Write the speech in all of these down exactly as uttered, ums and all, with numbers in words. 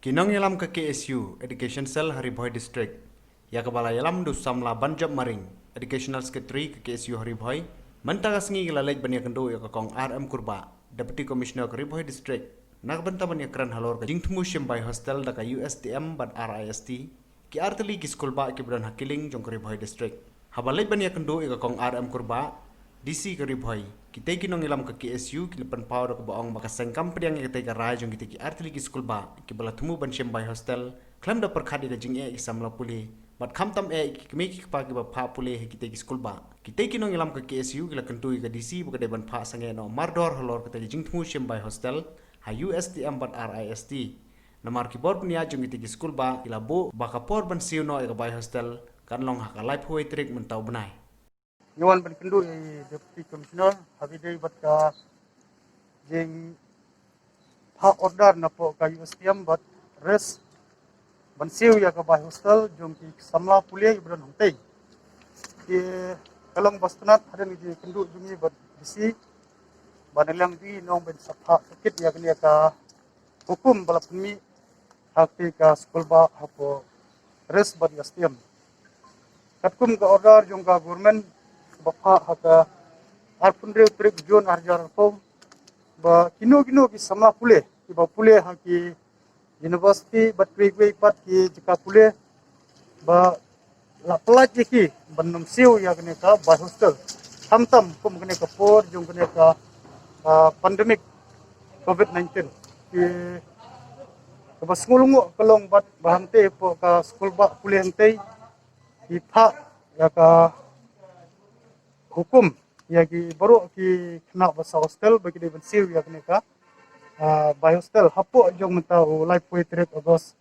Ki nongïalam ka K S U Education Cell ha Ri Bhoi District, ïa kaba la ïalam da u samla Banjop Maring, Educational Secretary ka K S U ha Ri Bhoi, mynta ka sngi ki la leit ban ïakynduh ïa ka Kong R M Kurbah, Deputy Commissioner ka Ri Bhoi District, na ka bynta ban ïakren halor ka jingthmu shim bai hostel da ka U S T M bad R I S T, ki artylli ki skulbah kiba don ha Killing jong ka Ri Bhoi District. Haba leit ban ïakynduh ïa ka Kong R M Kurbah, D C ka Ri Bhoi, kitei ki nongïalam ka K S U ki la pynpaw da kaba ong ba ka seng kam pdiang ïa katei ka rai jong kitei ki artylli ki skulbah kiba la thmu ban shim bai hostel, khlem da pyrkhat ïa ka jingeh ki samla pule, bad khamtam eh ki kmie ki kpa kiba phah pule ha kitei ki skulbah. Kitei ki nongïalam ka K S U ki la kyntu ïa ka D C ba ka dei ban phah sangeh noh mardor halor katei ka jingthmu shim bai hostel ha U S T M bad R I S T. Namar ki bor bniah jong kitei ki skulbah ki la buh ba ka por ban siew noh ïa ka bai hostel kan long ha ka laiphew wei tarik mynta u bnai. Ngi wan ban kynduh ïa i Deputy Commissioner haba ïadei bad ka jingphah order napoh ka U S T M bad RIST ban siew ïa ka bai hostel jong ki samla pule kiba don hangtei. Ki ka long ba sngewtynnat hadien ka jingkynduh jong ngi bad D C ba na liang jong ngi ngi ong ban sa phah tohkit ïa kane ka hukum ba la pynmih ha katei ka skulbah hapoh RIST bad U S T M. Katkum ka order jong ka government ba phah ha ka arphew hynriew tarik June ar hajar arphew, ba kino kino ki samla pule kiba pule ha ki university bad kiwei kiwei pat ki jaka pule, ba la pyllait ïa ki ban ym siew ïa kane ka bai hostel, khamtam kum kane ka por jong kane ka, ah, pandemic covid nineteen. Ki kaba sngewlyngngoh ka long bad ba hangtei hapoh ka skulbah pule hangtei ki phah ïa ka hukum ïa ki baroh ki khynnah ba sah hostel ba ki dei ban siew ïa kane ka, ah, bai hostel hapoh jong mynta u laiphew wei tarik August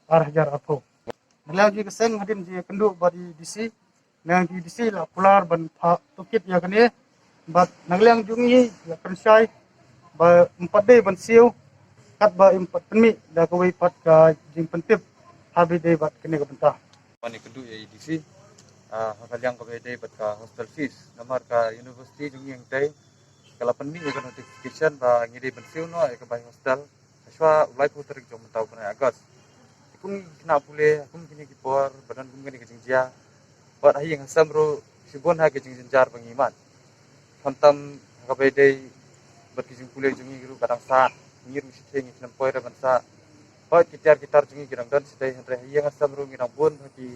ar hajar arphew. Na liang jong ka seng hadien jingkynduh bad i D C, na liang jong i D C la kular ban phah tohkit ïa kane, bad na liang jong ngi la pynshai ba ym pat dei ban siew katba ym pat pynmih da kawei pat ka jingpyntip haba ïadei bad kane ka bynta. Wan ïakynduh ïa i D C, ah, ha ka liang kaba ïadei bad ka hostel fees. Namar ka university jong ngi hangtei ka la pynmih ïa ka notification ba ngi dei ban siew noh ïa ka bai hostel hashwa u laiphew tarik jong mynta u bnai August. Te kum ki khynnah pule, kum kine ki por ba don kum kine ki jingjia, bad ha ïing ha sem ruh shibun ha ki jingjynjar ba ngi mad. Khamtam ha kaba ïadei bad ki jingpule jong ngi ruh ka dang sah, ngi ruh shiteng ngi khlem poi re ban sah. Bad ki tiar ki tar jong ngi ki dang don shiteng, hynrei ha ïing ha sem ruh ngi dang bun ha ki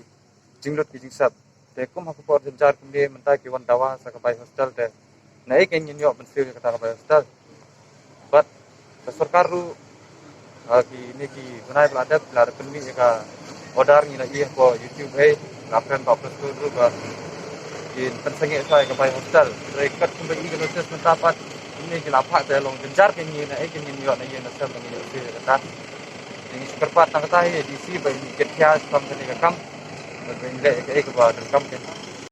jinglut ki jingsep. Te kum ha ka por jynjar kumne mynta ki wan dawa sa ka bai hostel te na ei kein ngin ïoh ban siew ïa kata ka bai hostel. Bad ka sorkar ruh, ah, kine ki bnai ba la dep la pynmih ïa ka order ngi la ïoh hapoh YouTube hei, la kren bad press release ruh ba kin pynsangeh ïa ka bai hostel. Hynrei katkum ba i ka notice mynta pat kine ki la phah te long jynjar kein ngi, na ei kein ngin ïoh na ïing na sem ba ngin ïoh siew ïa kata. Te ngi shu kyrpad tang kata hi ïa i D C ba in kit khia shaphang kane ka kam. Bad ba in leh ïa kaei kaba donkam kein.